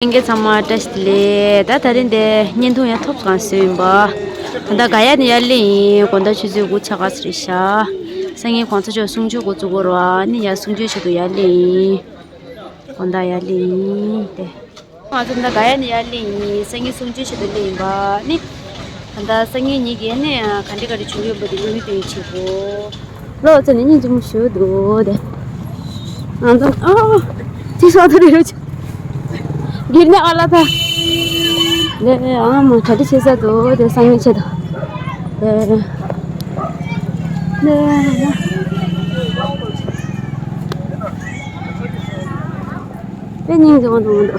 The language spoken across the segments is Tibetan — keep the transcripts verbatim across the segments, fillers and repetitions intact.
ལྷན་རྒྱས་ཚང་མ་བཀྲ་ཤིས་བདེ་ལེགས། ད་ད་རིང་འདི་བརྙན་ཐུང་ཡང་ཐོབ་གང་སོང་ཡིན་པ། ད་ལྟ་ག་ཡ་ནས་ཡར་སླེབས་ཡིན། དགོང་དག་ཆུ་ཚོད་དགུ་ཆ་ག་ཚོད་རེད་ཤག་སང་ཉིན་གོང་ས་མཆོག་གསུང་ཆོས་འགོ་བཙུགས་དགོས་རེད་བ། ནི་ཡར་གསུང་ཆོས་བྱེད་དུ་ཡར་སླེབས་ཡིན། དགོང་དག་ཡར་སླེབས་ཡིན་ཏེ། ང་ཚོ་ད་ལྟ་ག་ཡ་ནས་ཡར་སླེབས་ཡིན། སང་ཉིན་གསུང་ཆོས་བྱེད་དུ་སླེབས་ཡིན་པ། ནི། ད་ལྟ་སང་ཉིན་ཉིན་གྱི་ནི་ག་འདྲ་ག་འདྲ་བྱུང་ཡོད་པ་དེ་སྙིང་དོན་བྱེད་དགོས། ལོ་ཚོ་ནི་སྙིང་རྗེ་མོ་ཞུ་འདུག་དེ། ང་ཚོ་ཨ། ཅི་སོགས་ཐུ་རེ་ཡོད་ཅི། སྒེར་ནས་ཨ་ལ་ཐ། ལེ་ཨ་མ་གྲ་སྒྲིག་བྱེད་ས་འདུག་དེ་སང་ཉིན་ཆེད་དུ། ལེ། ལེ། དེ་སྙིང་རྗེ་མོ་འདུག་འདུག་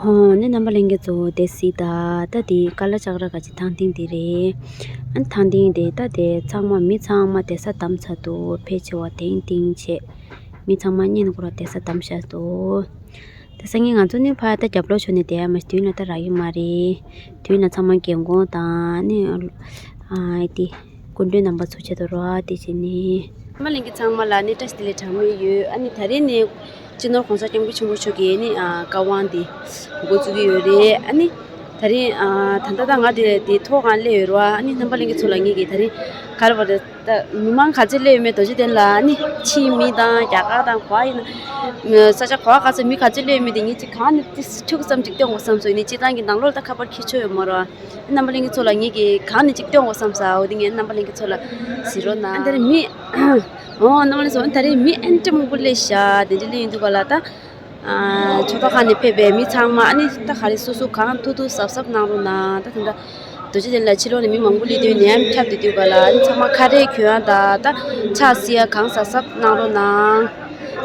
ཨོ་ནི་རྣམ་པ་ལྷན་རྒྱས་ཚོ་དེ་སི་ད་ད་དེ་ཀ་ལ་ཅག་ར་ག་ཅི་ཐང་ཐིང་དེ་རེད། ཨ་ནི་ཐང་ཐིང་དེ་ད་དེ་ཚང་མ་མི་ཚང་མ་དེ་ས་དམ་ཚ་དུ་ཕལ་ཆེ་བ་དེང་དེང་བྱས། མི་ཚང་མ་གཉེན་སྐོར་བ་དེ་ས་དམ་ཤ་དུ། དེ་སང་ཉིན་ང་ཚོ་ནི་ཕ་ད་རྒྱབ་ལོག་ཆོད་ནས་དེ་ཡ་མ་དུས་ན་ད་རག་གི་མ་རེད། དུས་ན་ཚང་མ་རྒན་གོང་དང་ནི་ཨ་དེ་སྐུ་མགྲོན་རྣམ་པ་ཚོ་ཆེད་དུ་རོ་ཨ་དེ་བྱས་ནི། རྣམ་པ་ལྷན་རྒྱས་ཚང་མ་ལ་ནི་བཀྲ་ཤིས་བདེ་ལེགས་གྲངས་མེད་ཡོད། ཨ་ནི་ད་རེས་ནི། སྤྱི་ནོར་༸གོང་ས་༸སྐྱབས་མགོན་ཆེན་པོ་མཆོག་གིས་ནི་ཨ་བཀའ་དབང་འདི་འགོ་བཙུགས་ཀྱི་ཡོད་རེད། ཨ་ནི་ད་རིང་ཨ་ད་ལྟ་ད་ང་དེ་དེ་ཐོག་ཁང་སླེབས་ཡོད་རེད་བ། ཨ་ནི་རྣམ་པ་ལྷན་རྒྱས་ཚོ་ལ་ངེད་ཀྱིས་ད་རིང་ག་རེ་བ་རེད་ད་མི་མང་ག་ཚོད་སླེབས་ཡོད་མེད་རྡོ་རྗེ་གདན་ལ། ཨ་ནི་ཕྱིའི་མི་དང་རྒྱ་གར་དང་ག་པར་ཡིན་ན་ས་ཆ་ག་པར་ག་ཚོད་མི་ག་ཚོད་སླེབས་ཡོད་མེད་དེ་ངེད་ཀྱིས་གང་ནས་ཏིས་ཁྲུག་ཙམ་ཅིག་སྟོན་དགོས་བསམ་སོང་། ཡིན་ནའི་སྤྱིར་བཏང་གི་ནང་ལོགས་ལ་ད་ཁ་པར་འཁྱེར་ཆོག་ཡོད་མ་རེད་བ། རྣམ་པ་ལྷན་རྒྱས་ཚོ་ལ་ངེད་ཀྱིས་གང་ནས་ཅིག་སྟོན་དགོས་བསམ་ས། འོ་དེ་ངས་རྣམ་པ་ལྷན་རྒྱས་ཚོ་ལ་གཟིགས་རོགས་གནང་། ཨ་འདིར་མི་འོ་རྣམ་པ་ལྷན་རྒྱས་ཚོ་ད་རེས་མི་ཨེན་ཏྲ་མང་པོ་སླེབས་ཤག་དེ་འདྲ་སླེབས་ཡོང་དུས་ག་ལ་ད་ཨ་ཕྱོགས་མཐའ་ཁག་ནས་ཕེབས་པའི་མི་ཚང་མ་ཨ་ནི་ད་ག་རེ་སོ་སོ་གང་ཐུབ་ཐུབ་གཟབ་གཟབ་གནང་རོགས་གནང་། ད་དེ་འདྲ་རྡོ་རྗེ་གདན་ལ་ཕྱི་ལོགས་ནས་མི་མང་པོ་སླེབས་དུས་ནད་ཡམས་ཁྱབ་བསྡད་དུས་ག་ལ་ཨ་ནི་ཚང་མ་ཁ་རས་གྱོན་ཡ་ད་ད་ཕྱག་བསིལ་ཡ་གང་གཟབ་གཟབ་གནང་རོགས་གནང་།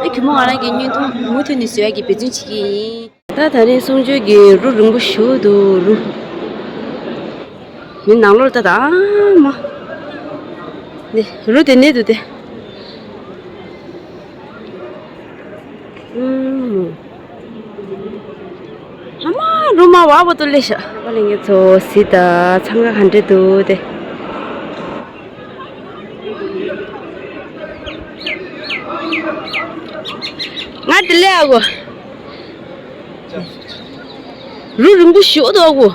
ཨ་གུས་མོ་ང་རང་གི་བརྙན་ཐུང་མུ་མཐུད་ནས་བཟོ་ཡ་གི་འབད་བརྩོན་བྱེད་ཀྱི་ཡིན། ད་ད་རིང་གསུང་ཆོས་ཀྱི་རུ་རིང་པོ་ཞུ་འདུག་རུ། མི་ནང་ལོགས་ད་ད་མ། འདི་རུ་དེ་ནས་འདུག་སྟེ། ཨུམ། ཨ་མ་རུ་མ་བ་བོ་ཏོ་ལེ་ཤ། པ་ལེ་ངེ་ཚོ་སི་ད་འཚང་ཁ་ག་འདྲ་འདུག་སྟེ། ང་དེ་ལས་ཨ་གོ། རུ་རིང་པོ་ཞིག་འདུག་གོ།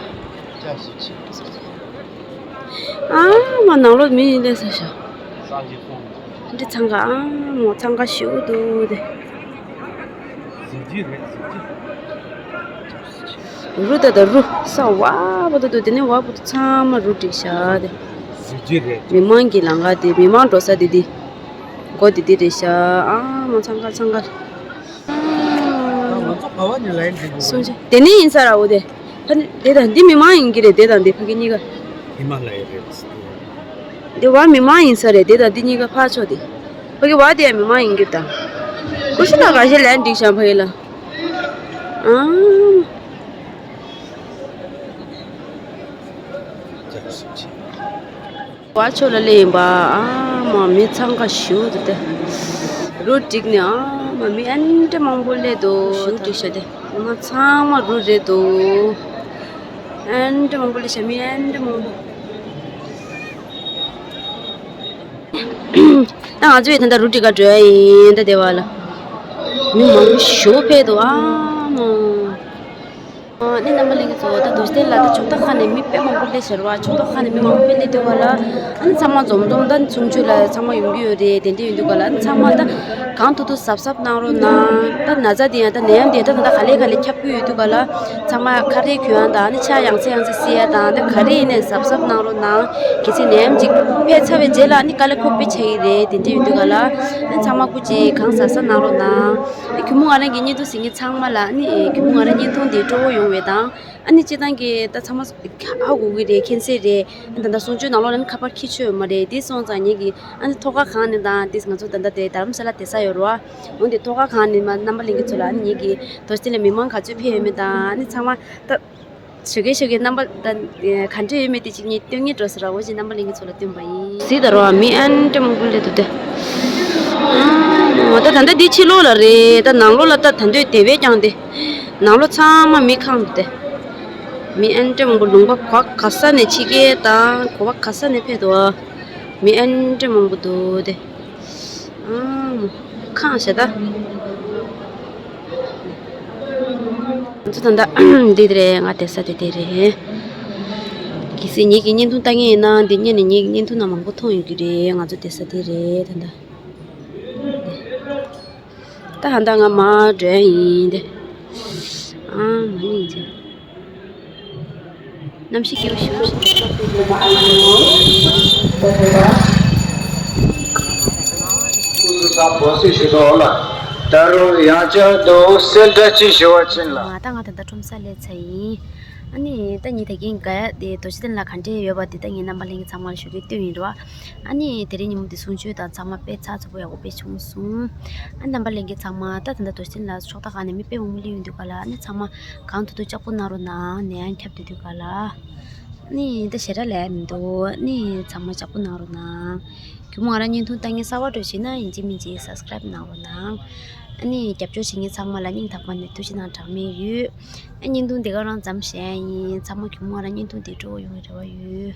ཨ་མ་ནང་ལོགས་མི་ཡིན་ལས་ས་ཤ། འདི་འཚང་ཁ་ཨ་མ་འཚང་ཁ་ཞིག་འདུག་དེ། རུ་ད་ད་རུ་ས་བ་བོ་ད་དུ་དེ་ནས་བ་བོ་ད་ཚང་མ་རུ་བསྒྲིགས་ཤག་དེ། མི་མང་གི་ལམ་ཁ་དེ་མི་མང་འགྲོ་ས་དེ་དེ། སྒོ་དེ་དེ་རེད་ཤག་ཨ་མ་འཚང་ཁ་འཚང་ཁ། སུམ་ཅུ། དེ་ནས་ཡིན་ས་ར་འོ་དེ། ཕ་ནི་དེ་དང་འདི་མི་མང་ཡིན་གྱི་རེད། དེ་དང་འདི་ཕ་གི་གཉིས་ཀ། ཧི་མ་ལ་ཡ་རེད། དེ་བ་མི་མང་ཡིན་ས་རེད། དེ་དང་འདི་གཉིས་ཀ་ཕར་ཕྱོགས་དེ། ཕ་གི་བ་དེ་ཡང་མི་མང་ཡིན་གྱི་རེད་ད། ཀུ་ཤུ་ན་ག་ཤེད་ལན་འགྲིག་ཤག་ཕ་གི་ལ། ཨང་། བ་ཕྱོགས་ལ་སླེབས་ཡིན་པ། ཨ་མ་མི་འཚང་ཁ་ཞུ་དུ་དེ། རུ་བསྒྲིགས་ནས་ཨ་མ་མི་ཨན་འདྲ་མང་པོ་སླེབས་འདུག་ཞུ་དུ་ཤོད་དེ། ཨ་མ་ཚང་མ་རུ་རེད་འདུག་ཨན་འདྲ་མང་པོ་སླེབས་ཤག་མི་ཨན་འདྲ་མང་པོ། ད་ང་ཚོས་ད་ལྟ་རུ་བསྒྲིགས་ག་འགྲོ་ཡ་ཡིན། ད་དེ་བ་ལ་མི་མང་པོ་ཞུ་ཕེབས་འདུག་ཨ་མ། ཨ་ནི་རྣམ་པ་ལྷན་རྒྱས་ཚོ་ད་རྡོ་རྗེ་གདན་ལ་ད་ཕྱོགས་མཐའ་ཁག་ནས་མི་དཔེ་མང་པོ་སླེབས་ཤག་ར་བ། ཕྱོགས་མཐའ་ཁག་ནས་མི་མང་པོ་སླེབས་དུས་ག་ལ་ཨ་ནི་ཚང་མ་འཛོམས་འཛོམས་ད་གསུང་ཆོས་ལ་ཚང་མ་ཡོང་གི་ཡོད་རེད། དེ་འདྲ་ཡོང་དུས་ག་ལ་ཨ་ནི་ཚང་མ་ད་གང་ཐུབ་ཐུབ་གཟབ་གཟབ་གནང་རོགས་གནང་། ད་ན་ཚ་དེ་ཡང་ད་ནད་ཡམས་དེ་ད་ད་ལྟ་ག་ལེ་ག་ལེ་ཁྱབ་ཀྱི་ཡོད་དུས་ག་ལ་ཚང་མ་ཁ་རས་གྱོན་ཡ་དང་ཨ་ནི་ཕྱག་ཡང་སེ་ཡང་སེ་བསིལ་ཡ་དང་ད་ག་རེ་ཡིན་ནའི་གཟབ་གཟབ་གནང་རོགས་གནང་། གལ་སྲིད་ནད་ཡམས་ཅིག་འཕེལ་ཚར་བའི་རྗེས་ལ་ཨ་ནི་དཀའ་ལས་ཁག་པོ་ཆགས་ཀྱི་རེད། དེ་འདྲ་ཡོང་དུས་ག་ལ་ཨ་ནི་ཚང་མ་སྐུ་མཁྱེན་གང་གཟབ་གཟབ་གནང་རོགས་གནང་། ཨ་གུས་མོ་ང་རང་གི་བརྙན་ཐུང་གཟིགས་མཁན་ཚང་མ་ལ་ཨ་ནི་གུས་མོ་ང་རང་བརྙན་ཐུང་དེ་སྤྲོ་བོ་ཡོང་བའི་དང་། ཨ་ནི་སྤྱིར་བཏང་གི་ད་ཚང་མ་ཧ་གོ་གི་རེད། མཁྱེན་གསལ་རེད། ཨ་ད་ལྟ་གསུང་ཆོས་ནང་ལོགས་ལ་ནི་ཁ་པར་འཁྱེར་ཆོག་ཡོད་མ་རེད། དེ་སོང་ཙང་ངེད་ཀྱི་ཨ་ནི་ཐོག་ཁ་གང་ནས་དང་དེ་ང་ཚོ་ད་ལྟ་དེ་རྡ་རམ་ས་ལ་བསྡད་ས་ཡོད་རེད་བ། འོན་ཏེ་ཐོག་ཁ་གང་ནས་མ་རྣམ་པ་ལྷན་རྒྱས་ཚོ་ལ་ཨ་ནི་ངེད་ཀྱི་རྡོ་རྗེ་གདན་ལ་མི་མང་ག་ཚོད་ཕེབས་ཡོད་མེད་དང་ཨ་ནི་ཚང་མ་ད་ཞོགས་ཀས་ཞོགས་ཀས་རྣམ་པ་ད་ག་འདྲ་ཡོད་མེད་དེ་ཅིག་ངས་སྟོན་ངེས་འགྲོ་ཟེར་ར་འོ་ཅིག་རྣམ་པ་ལྷན་རྒྱས་ཚོ་ལ་སྟོན་པ་ཡིན། གཟིགས་དང་རོ་མི་ཨན་ཏྲ་མང་པོ་སླེབས་འདུག་སྟེ། ཨ་ད་ད་ལྟ་འདི་ཕྱི་ལོགས་ལ་རེད། ད་ནང་ལོགས་ལ་ད་ད་འདོད་དེ་བས་ཀྱང་སྟེ། ནང་ལོགས་ཚང་མ་མི་ཁེངས་འདུག་སྟེ། མི་ཨན་ཏྲ་མང་པོ་ལུང་པ་ག་ག་ས་ནས་ཕྱི་རྒྱལ་དང་ག་བ་ག་ས་ནས་ཕེབས་འདུག་མི་ཨན་ཏྲ་མང་པོ་འདུག་སྟེ། ཨ་ཁེངས་ཤག་ད། ང་ཚོ་ད་ལྟ་འདི་དེ་རེད། ང་བསྡད་ས་དེ་དེ་རེད། གལ་སྲིད་ངེད་ཀྱི་བརྙན་ཐུང་ལྟ་མཁན་ཡིན་ན་འདི་བརྙན་ནས་ངེད་ཀྱི་བརྙན་ཐུང་ནང་མང་པོ་མཐོང་ཡོང་གི་རེད། ང་ཚོ་བསྡད་ས་དེ་རེད་ད་ལྟ། ད་ཧ་ད་ང་མར་འགྲོ་ཡིན་ཏེ། ཨ་མ་ནི་ཅི། གནམ་གཤིས་སྐྱིད་པོ་ཞིག་ད་ང་ད་ལྟ་ཁྲོམ་ས་སླེབས་ཚར་ཡིན། ཨ་ནི་ད་ངས་ད་གིན་ག་ཡ་དེ་རྡོ་རྗེ་གདན་ལ་ག་འདྲས་ཡོད་པ་དེ་ད་ངས་རྣམ་པ་ལྷན་རྒྱས་ཚང་མར་ཞུ་གི་སྟོན་ཡིན་རོ། ཨ་ནི་དེ་རིང་ཉིན་མོ་འདི་གསུང་ཆོས་དང་ཚང་མ་དཔེ་ཚགས་ཚུད་པོ་ཡག་པོ་དཔེ་བྱུང་སོང་། ཨ་རྣམ་པ་ལྷན་རྒྱས་ཚང་མ་ད་ད་ལྟ་རྡོ་རྗེ་གདན་ལ་ཕྱོགས་མཐའ་ཁག་ནས་མི་དཔེ་མང་པོ་སླེབས་ཡོང་དུས་ག་ལ། ཨ་ནི་ཚང་མ་གང་ཐུབ་ཐུབ་ལྕགས་པོ་གནང་རོགས་གནང་། ནད་ཡམས་ཁྱབ་བསྡད་དུས་ག་ལ། ཨ་ནི་ད་ཞེ་དྲག་ལས་མི་འདུག་ཨ་ནི་ཚང་མ་ལྕགས་པོ་གནང་རོགས་གནང་། གུས་མོ་ང་རང་བརྙན་ཐུང་ལྟ་མཁན་གསར་པ་འདྲ་བྱས་ན་ཡིན་གཅིག་མིན་གཅིག་སབ་སི་ཀ་རབ་གནང་རོགས་གནང་། ཨ་ནི་རྒྱབ་སྐྱོར་བྱེད་མཁན་ཚང་མ་ལ་སྙིང་ཐག་པ་ནས་ཐུགས་རྗེ་གནང་གྲངས་མེད་ཡོད། ཨ་བརྙན་ཐུང་འདི་ག་རང་མཚམས་བཞག་ཡིན། ཚང་མ་གུས་མོ་ང་རང་བརྙན་ཐུང་འདི་སྤྲོ་པོ་ཡོང་བའི་རེ་བ་ཡོད།